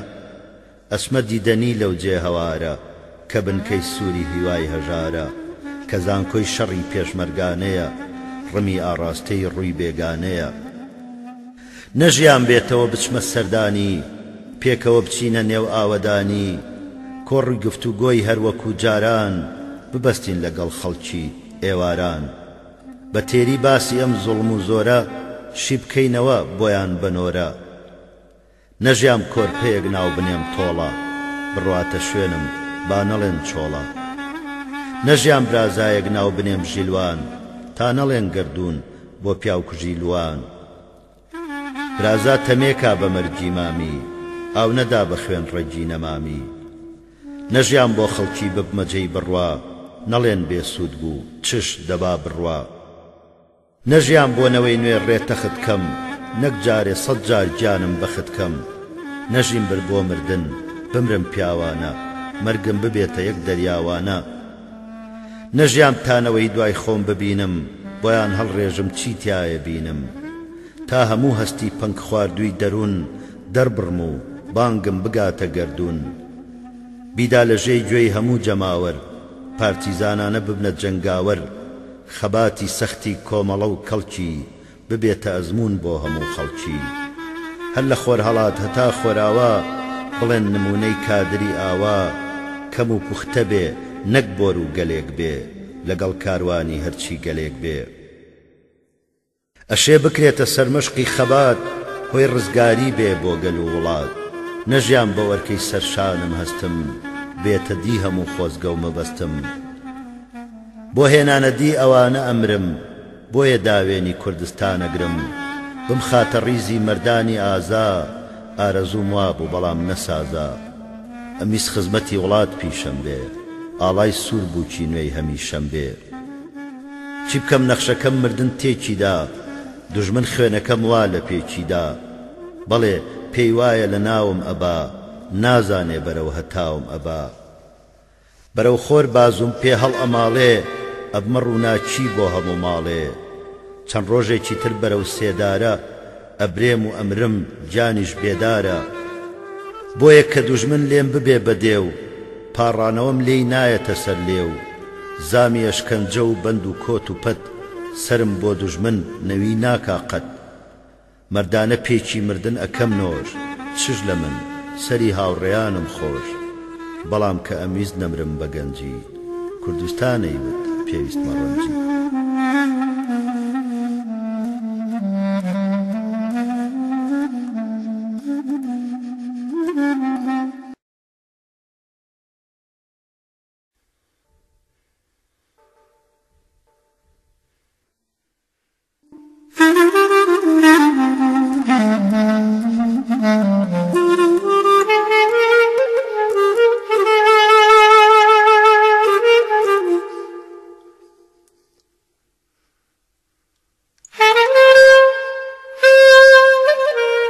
ئەچمە دیدەنی لەو جێ هەوارە کە بنکەی سووری هیوای هەژارە کە زانکۆی شەڕی پێشمەرگانەیە ڕمی ئاڕاستەی ڕووی بێگانەیە نەژیام بێتەوە بچمە سەردانی پێکەوە بچینە نێو ئاوەدانی کۆڕی گفتوگۆی هەر وەکوو جاران ببەستین لەگەڵ خەڵکی ئێواران. بە تێری باسی ئەم زوڵم و زۆرە شی بکەینەوە بۆیان بە نۆرە نەژیام کۆرپەیەک ناو بنێم تۆڵە بڕواتە شوێنم با نەڵێن چۆڵە نەژیام برازایەک ناو بنێم ژیلوان تا نەڵێن گەردوون بۆ پیاوکوژی لوان برازا تەمێکا بە مەرگی مامی ئاو نەدا بە خوێن ڕەگی نەمامی نەژیام بۆ خەڵکی ببمە جێی بڕوا نەڵێن بێ سوود بوو چش دەبا بڕوا نەژیام بۆ نەوەی نوێ ڕێ تەخت کەم نەک جارێ سەد جار گیانم بەخت کەم نەژیم بر بۆ مردن بمرم پیاوانە مەرگم ببێتە یەک دەریاوانە نەژیام تا نەوەی دوای خۆم ببینم بۆیان هەڵڕێژم چی تیایە بینم تا هەموو هەستی پەنگخواردووی دەروون دەربڕم و بانگم بگاتە گەردوون بیدا لە ژێی گوێی هەموو جەماوەر پارتیزانانە ببنە جەنگاوەر خەباتی سەختی کۆمەڵە و کەڵکی ببێتە ئەزموون بۆ هەموو خەڵکی هەر لە خۆرهەڵات هەتا خۆراوا بڵێن نموونەی کادری ئاوا کەم و پوختە بێ نەک بۆر و گەلێک بێ. لەگەڵ کاروانی هەرچی گەلێک بێ. ئەشێ بکرێتە سەرمەشقی خەبات هۆی ڕزگاری بێ بۆ گەل و وڵات نەژیام بەو ئەرکەی سەر شانم هەستم بێتە دی هەموو خۆزگە و مەبەستم بۆ هێنانە دی ئەوانە ئەمرم بۆیە داوێنی کوردستان ئەگرم بمخاتە ڕیزی مەردانی ئازا ئارەزووم وابوو بەڵام نەسازا ئەمویست خزمەتی وڵات پیشەم بێ ئاڵای سوور بووکی نوێی هەمیشەم بێ. چی بکەم نەخشەکەم مردن تێکی دا دوژمن خوێنەکەم وا لە پێکی دا بەڵێ پێی وایە لە ناوم ئەبا نازانێ بەرەو هەتاوم ئەبا بەرەو خۆر بازوم پێ هەڵ ئەماڵێ ئەبمە ڕووناکی بۆ هەموو ماڵێ چەند ڕۆژێکی تر بەرەو سێدارە ئەبرێم و ئەمرم گیانیش بێدارە بۆیە کە دوژمن لێم ببێ بە دێو پاڕانەوەم لێی نایەتە سەر لێو زامی ئەشکەنجە و بەند و کۆت و پەت سەرم بۆ دوژمن نەوی ناکا قەت مەردانە پێکی مردن ئەکەم نۆش چش لە من سەری هاوڕێیانم خۆش بەڵام کە ئەمویست نەمرم بە گەنجی کوردستان ئەیوت پێویستمە ڕەنجی.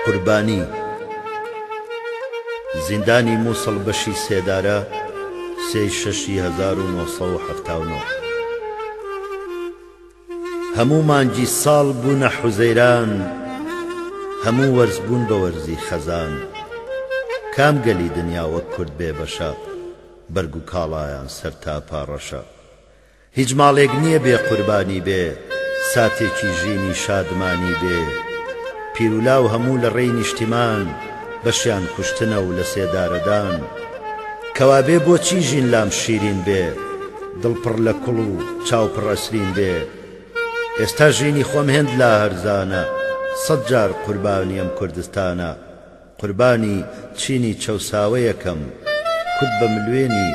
قوربانی زیندانی موسڵ بەشی سێدارە سێی شەشی 1979. هەموو مانگی ساڵ بوونە حوزەیران هەموو وەرز بوون بە وەرزی خەزان کام گەلی دنیا وەک کورد بێ بەشە بەرگ و کاڵایان سەر تا پا ڕەشە هیچ ماڵێک نییە بێ قوربانی بێ ساتێکی ژینی شادمانی بێ پیر و لاو هەموو لە ڕێی نیشتیمان بەشیان کوشتنە و لە سێدارەدان کەوابێ بۆچی ژین لام شیرین بێ دڵ پڕ لە کوڵ و چاو پڕ ئەسرین بێ ئێستا ژینی خۆم هێند لا هەرزانە سەد جار قوربانی ئەم کوردستانە قوربانی چینی چەوساوەیەکەم کورد بە ملوێنی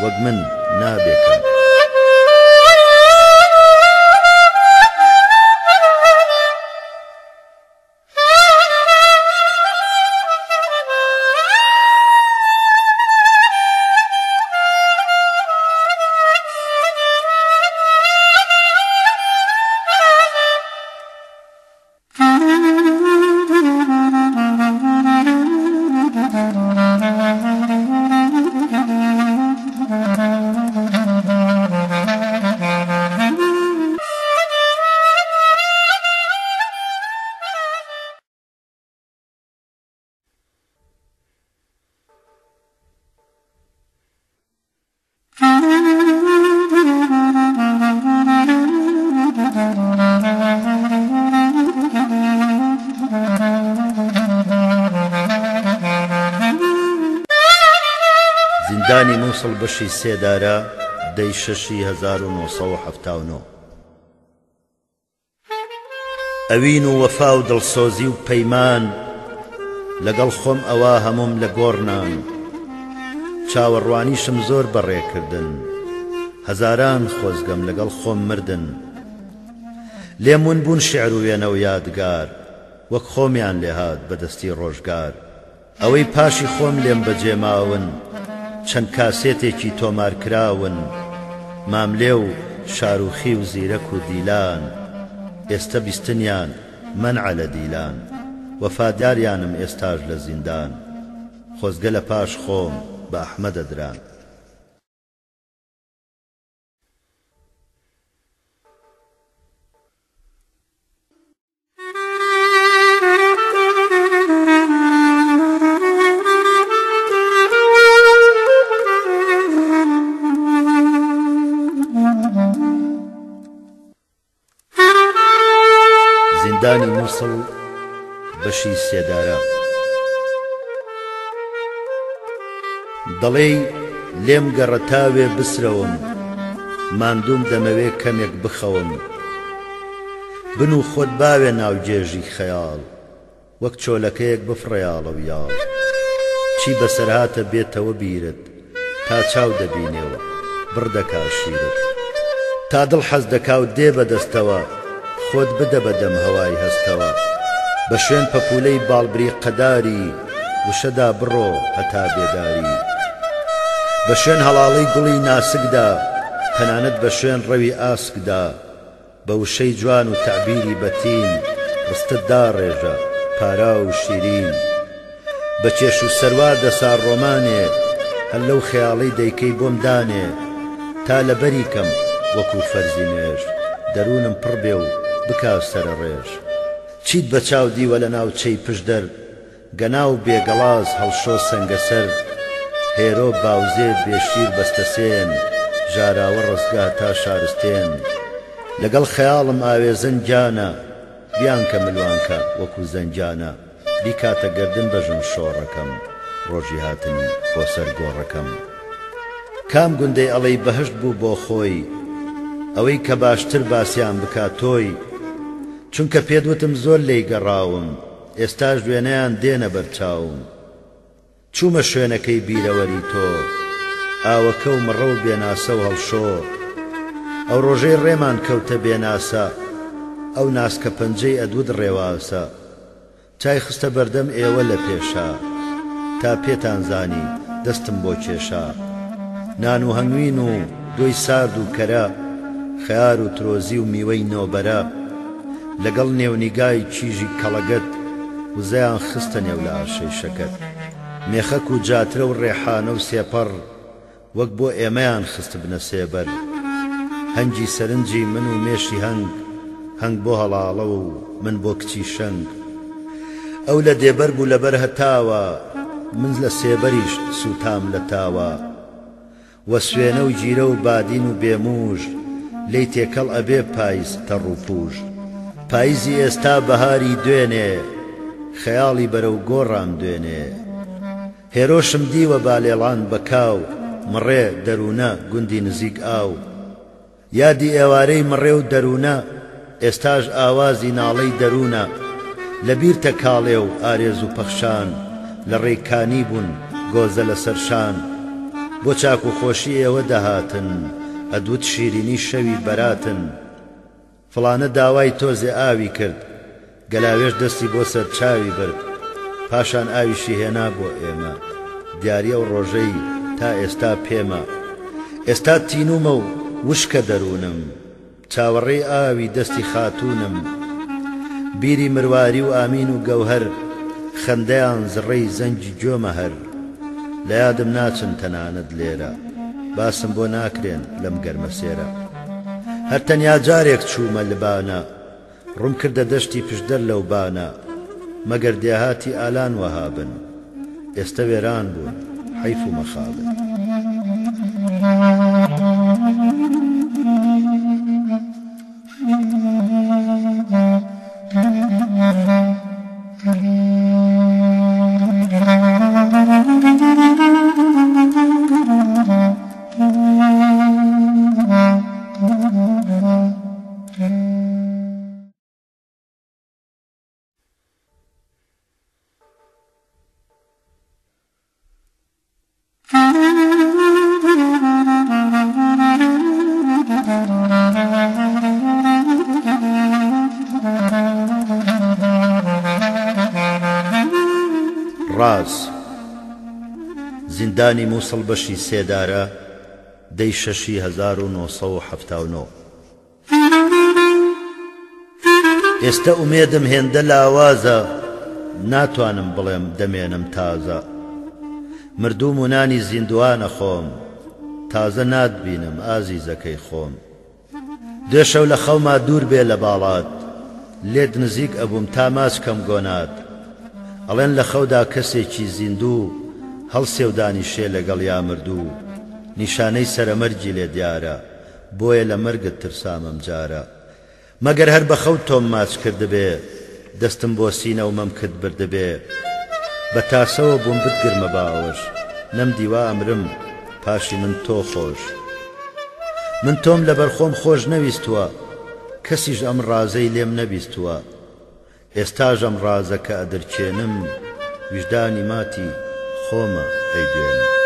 وەک من نابێ کەم. زیندانی موسڵ بەشی سێدارە دەی شەشی 1979. ئەوین و وەفا و دڵسۆزی و پەیمان لەگەڵ خۆم ئەوا هەمووم لە گۆڕ نان چاوەڕوانیشم زۆر بەڕێ کردن هەزاران خۆزگەم لەگەڵ خۆم مردن لێم ون بوون شیعر و وێنە و یادگار وەک خۆمیان لێهات بە دەستی ڕۆژگار. ئەوەی پاشی خۆم لێم بەجێ ماون چەند کاسێتێکی تۆمارکراون ماملێ و شاروخی و زیرەک و دیلان ئێستە بیستنیان مەنعە لە دیلان وەفاداریانم ئێستاش لە زیندان خۆزگە لە پاش خۆم بە ئەحمەد ئەدران. زیندانی موسڵ بەشی سێدارە. دەڵێی لێم گەڕە تاوێ بسرەوم. ماندووم دەمەوێ کەمێک بخەوم. بنوو خۆت باوێ ناو گێژی خەیاڵ. وەک چۆلەکەیەک بفڕە یاڵە و یاڵ. چی بەسەرهاتە بێتەوە بیرت. تا چاو دەبینێ و بڕ دەکا شیرت. تا دڵ حەز دەکا و دێ بە دەستەوە. خۆت بدە بە دەم هەوای هەستەوە. بە شوێن پەپوولەی باڵ بریقەداری وشەدا بڕۆ هەتا بێداری. بە شوێن هەڵاڵەی گوڵی ناسکدا تەنانەت بە شوێن ڕەوی ئاسکدا. بە وشەی جوان و تەعبیری بەتین ڕستت داڕێژە، پاراو و شیرین. بە کێش و سەروا دەسا ڕۆمانێ هەر لەو خەیاڵەی دەیکەی بۆم دانێ تا لەبەری کەم وەکوو فەرزی نوێژ دەروونم پڕ بێ و بکا سەرەڕێژ. چیت بە چاو دیوە لە ناوچەی پشدەر گەناو بێ گەڵاز هەڵشۆ سەنگەسەر هێرۆ باوزێ بێ شیر بەستەسێن ژاراوە ڕەزگا تا شارستێن لەگەڵ خەیاڵم ئاوێزەن گیانە بیانکە ملوانکە وەکوو زەنگیانە بیکاتە گەردن بەژن شۆڕەکەم ڕۆژی هاتنی بۆ سەر گۆڕەکەم کام گوندەی ئەڵێی بەهەشت بوو بۆ خۆی ئەوەی کە باشتر باسیان بکا تۆی چونکە پێت وتم زۆر لێی گەڕاوم ئێستاش وێنەیان دێنە بەر چاوم چوومە شوێنەکەی بیرەوەری تۆ ئاوەکە و مڕە و بێناسە و هەڵشۆ ئەو ڕۆژەی ڕێمان کەوتە بێناسە ئەو ناسکە پەنجەی ئەدوت ڕێواسە چای خستە بەردەم ئێوە لە پێشا تا پێتان زانی دەستم بۆ کێشا نان و هەنگوین و دۆی سارد و کەرە خەیار و ترۆزی و میوەی نۆبەرە لەگەڵ نێونیگای کیژی کەڵەگەت وزەیان خستە نێو لاشەی شەکەت مێخەک و جاترە و ڕێحانە و سێپەڕ وەک بۆ ئێمەیان خستبنە سێبەر هەنگی سەرنجی من و مێشی هەنگ هەنگ بۆ هەڵاڵە و من بۆ کچی شەنگ ئەو لە دێبەر بوو لەبەر هەتاوە من لە سێبەریش سووتام لە تاوە وە سوێنە و گیرە و بادین و بێمووژ لێی تێکەڵ ئەبێ پایز تەڕ و پووژ پایزی ئێستا بەهاری دوێنێ خەیاڵی بەرەو گۆڕان دوێنێ هێرۆشم دیوە بالێڵان بە کاو مڕێ دەروونە گوندی نزیک ئاو یادی ئێوارەی مڕێ و دەروونە ئێستاش ئاوازی ناڵەی دەروونە لە بیرتە کاڵێ و ئارێز و پەخشان لە ڕێی کانی بوون گۆزە لە سەر شان بۆ چاک و خۆشی ئێوە دەهاتن ئەدوت شیرینی شەوی بەراتن فڵانە داوای تۆزێ ئاوی کرد، گەلاوێژ دەستی بۆ سەر چاوی برد، پاشان ئاویشی هێنا بۆ ئێمە، دیاری ئەو ڕۆژەی تا ئێستا پێمە. ئێستا تینوومە و وشکە دەروونم، چاوەڕێی ئاوی دەستی خاتوونم. بیری مرواری و ئامین و گەوهەر، خەندەیان زڕەی زەنگی گوێمە هەر. لە یادم ناچن تەنانەت لێرە، باسم بۆ ناکرێن لەم گەرمەسێرە. هەر تەنیا جارێک چوومە لبانە ڕووم کردە دەشتی پشدەر لەو بانە مەگەر دێهاتی ئالان وەها بن ئێستە وێران بوون حەیف و مەخابن. ڕاز زیندانی موسڵ بەشی سێدارە دەی شەشی 1979. ئێستە ئومێدم هێندە لاوازە ناتوانم بڵێم دەمێنم تازە مردووم و نانی زیندووانە خۆم تازە ناتبینم ئازیزەکەی خۆم دوێ شەو لە خەوما دوور بێ لە باڵات لێت نزیک ئەبووم تا ماچ کەم گۆنات ئەڵێن لە خەودا کەسێکی زیندوو هەڵسێ و دانیشێ لەگەڵیا مردوو نیشانەی سەرەمەرگی لێ دیارە بۆیە لە مەرگت ترسام ئەم جارە مەگەر هەر بە خەو تۆم ماچ کردبێ دەستم بۆ سینە و مەمکت بردبێ بە تاسەوە بووم بتگرمە باوەش نەمدی وا ئەمرم پاشی من تۆ خۆش. من تۆم لەبەر خۆم خۆش نەویستووە کەسیش ئەم ڕازەی لێم نەبیستووە ئێستاش ئەم ڕازە کە ئەدرکێنم ویژدانی ماتی خۆمە ئەیدوێنم.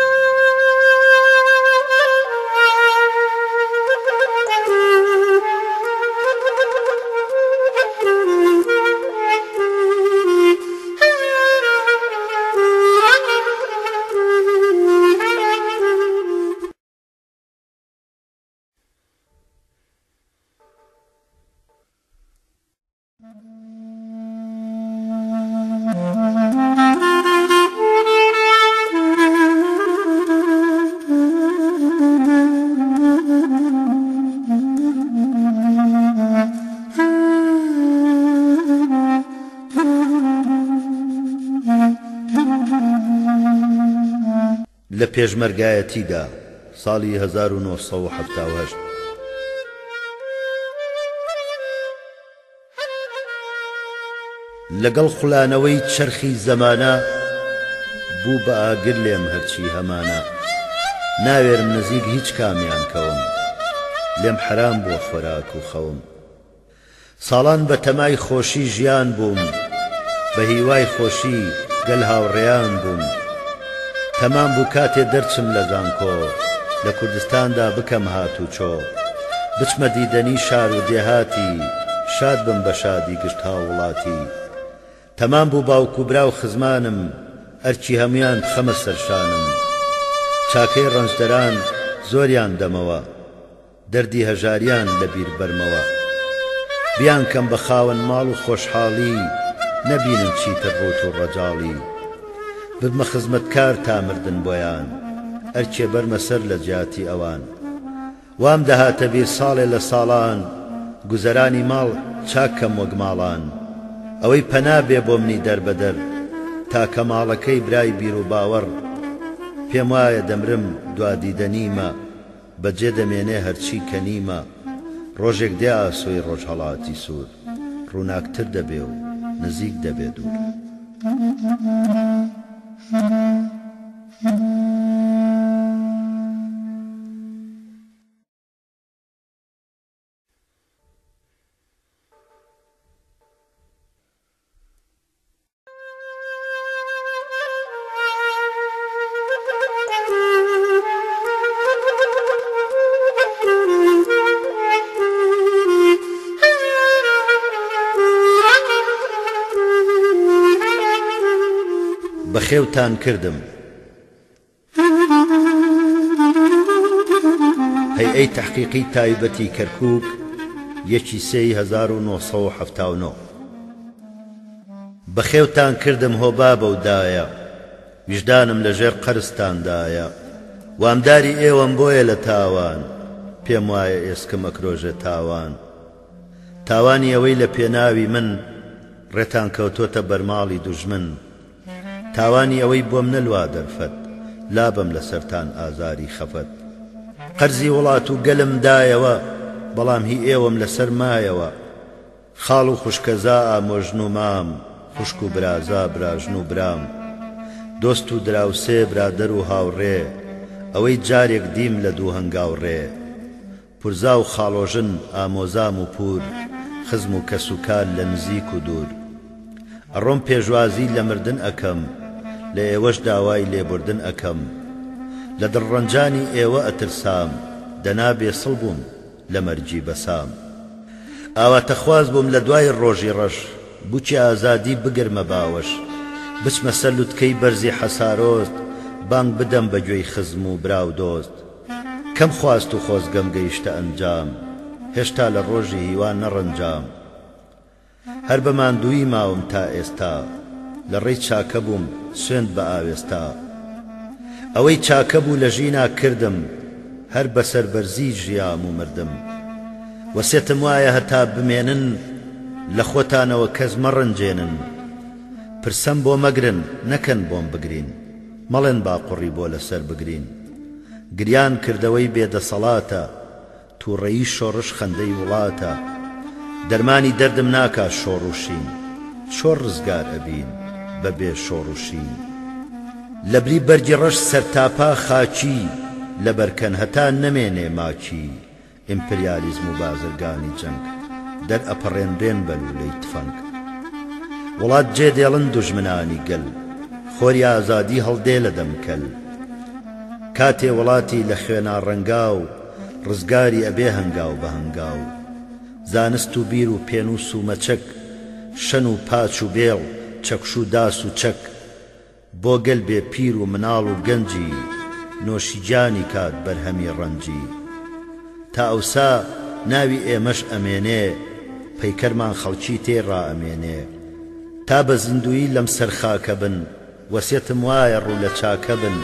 لە پێشمەرگایەتیدا، ساڵی 1978. لەگەڵ خولانەوەی چەرخی زەمانە بوو بە ئاگر لێم هەرچی هەمانە ناوێرم نزیک هیچ کامیان کەوم لێم حەرام بووە خۆراک و خەوم ساڵان بە تەمای خۆشی ژیان بووم بە هیوای خۆشی گەل هاوڕێیان بووم تەمام بوو کاتێ دەرچم لە زانکۆ لە کوردستاندا بکەم هاتوچۆ بچمە دیدەنی شار و دێهاتی شاد بم بە شادی گشت هاووڵاتی تەمام بوو باوک و برا و خزمانم ئەرکی هەموویان بخەمە سەر شانم چاکەی ڕەنجدەران زۆریان دەمەوە دەردی هەژاریان لە بیر بەرمەوە بیانکەم بە خاوەن ماڵ و خۆشحاڵی نەبینن چیتر ڕووت و ڕەجاڵی ببمە خزمەتکار تا مردن بۆیان ئەرکێ بەرمە سەر لە جیاتی ئەوان وام دەهاتە بیر ساڵێ لە ساڵان گوزەرانی ماڵ چاک کەم وەک ماڵان ئەوەی پەنا بێ بۆ منی دەربەدەر تاکە ماڵەکەی برای بیروباوەڕ پێم وایە دەمرم دوا دیدەنیمە بەجێ دەمێنێ هەرچی کە نیمە ڕۆژێک دێ ئاسۆی ڕۆژهەڵاتی سوور ڕووناکتر دەبێ و نزیک دەبێ دوور. بەخێوتان کردم. هەیئەی تەحقیقی تایبەتی کەرکووک یەکی سێی 1979. بەخێوتان کردم هۆ بابە و دایە ویژدانم لە ژێر قەرزتاندایە وامداری ئێوەم بۆیە لە تاوان پێم وایە ئێسکم ئەکرۆژێ تاوان تاوانی ئەوەی لە پێناوی من ڕێتان کەوتۆتە بەرماڵی دوژمن تاوانی ئەوەی بۆم نەلوا دەرفەت لابەم لەسەرتان ئازاری خەفەت قەرزی وڵات و گەلم دایەوە بەڵام هی ئێوەم لەسەر مایەوە خاڵ و خوشکەزا ئامۆژن و مام خوشک و برازا براژن و برام دۆست و دراوسێ برادەر و هاوڕێ ئەوەی جارێک دیم لە دوو هەنگاو ڕێ پورزا و خاڵۆژن ئامۆزام و پوور خزم و کەس و کار لە نزیک و دوور ئەڕۆم پێشوازی لە مردن ئەکەم لە ئێوەش داوای لێبوردن ئەکەم لە دڵڕەنجانی ئێوە ئەترسام دەنا بێ سڵ بووم لە مەرگی بەسام ئاواتەخواز بووم لە دوای ڕۆژی ڕەش بووکی ئازادی بگرمە باوەش بچمە سەر لوتکەی بەرزی حەسارۆست بانگ بدەم بە گوێی خزم و برا و دۆست کەم خواست و خۆزگەم گەیشتە ئەنجام هێشتا لە ڕۆژی هیوا نەڕەنجام هەر بە ماندوویی ماوم تا ئێستا لە ڕێی چاکە بووم سوێند بە ئاوێستا ئەوەی چاکە بوو لە ژینا کردم هەر بە سەربەرزی ژیام و مردم وەسێتم وایە هەتا بمێنن لە خۆتانەوە کەس مەڕەنجێنن پرسەم بۆ مەگرن نەکەن بۆم بگرین مەڵێن با قوڕی بۆ لەسەر بگرین گریان کردەوەی بێ دەسەڵاتە توڕەیی شۆڕش خەندەی وڵاتە دەرمانی دەردم ناکا شۆڕ و شین چۆر ڕزگار ئەبین بە بێ شۆڕ و شین لەبری بەرگی ڕەش سەرتاپا خاکی لەبەرکەن هەتا نەمێنێ ماکی. ئیمپریالیزم و بازرگانی جەنگ دەرئەپەڕێنرێن بە لوولەی تفەنگ وڵات جێ دێڵن دوژمنانی گەل خۆری ئازادی هەڵدێ لە دەم کەل کاتێ وڵاتی لە خوێنا ڕەنگاو ڕزگاری ئەبێ هەنگاو بە هەنگاو زانست و بیر و پێنووس و مەچەک شەن و پاچ و بێڵ چەکوش و داس و چەک بۆ گەل بێ پیر و مناڵ و گەنجی نۆشی گیانی کات بەرهەمی ڕەنجی تا ئەوسا ناوی ئێمەش ئەمێنێ پەیکەرمان خەڵکی تێ ڕائەمێنێ تا بە زیندوویی لەم سەر خاکە بن وەسێتم وایە ڕوو لە چاکە بن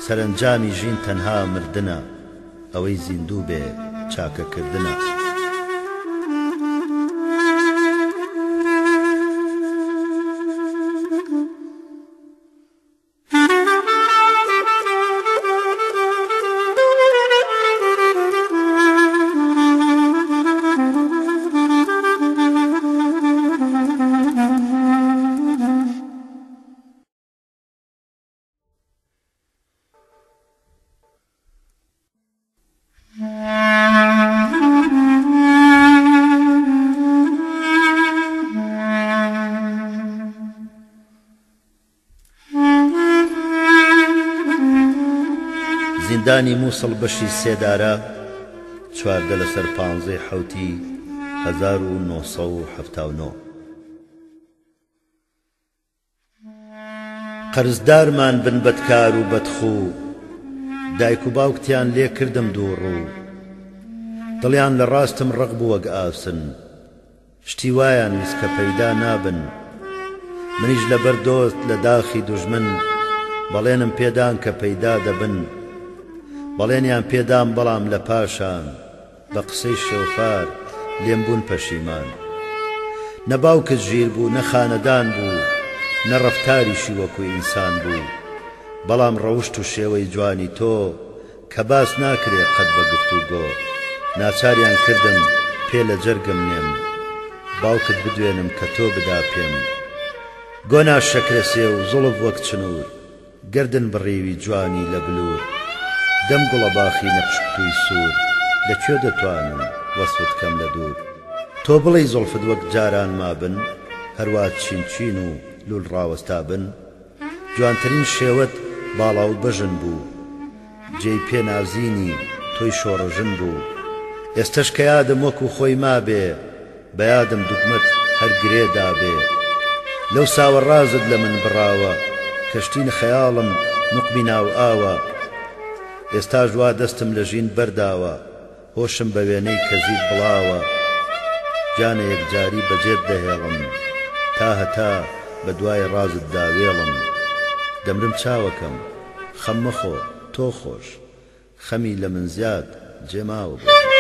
سەرەنجامی ژین تەنها مردنە. ئەوەی زیندوو بێ چاکە کردنە. زیندانی موسڵ بەشی سێدارە 14 لەسەر پانزەی حەوتی 1979. قەرزدارمان بن بەدکار و بەدخوو دایک و باوکتیان لێ کردم دووڕوو دڵیان لە ڕاستم ڕەق بوو وەک ئاسن شتی وایان ویست کە پەیدا نابن منیش لەبەر دۆست لە داخی دوژمن بەڵێنم پێدان کە پەیدا دەبن بەڵێنیان پێدام بەڵام لە پاشان بە قسەی شێوفار لێم بوون پەشیمان. نە باوکت ژیر بوو نە خانەدان بوو نە ڕەفتاریشی وەکو ئینسان بوو بەڵام ڕەوشت و شێوەی جوانی تۆ کە باس ناکرێ قەت بە گفتوگۆ ناچاریان کردم پێ لە جەرگم نێم باوکت بدوێنم کە تۆ بدا پێم گۆنا شەکرە سێو زوڵف وەک چنوور. گەردن بڕیوی جوانی لە بلوور دەم گوڵە باخی نەقش قوتووی سوور لە کوێ دەتوانم وەسفت کەم لە دوور تۆ بڵێی زوڵفت وەک جاران مابن هەروا چین چین و لوول ڕاوەستابن جوانترین شێوەت باڵا و بەژن بوو جێی پێ نازینی تۆی شۆڕەژن بوو ئێستەش کە یادم وەکو خۆی مابێ بە یادم دوگمەت هەر گرێ دابێ لەو ساوە ڕازت لە من بڕاوە کەشتینە خەیاڵم نوقمی ناو ئاوە ئێستاش وا دەستم لە ژین بەرداوە هۆشم بە وێنەی کەزیت بڵاوە گیانە یەکجاری بەجێت دەهێڵم تا هەتا بە دوای ڕازتدا وێڵم دەمرم چاوەکەم خەم مەخۆ تۆ خۆش خەمی لە من زیاد جێ ماوە بۆ تۆ.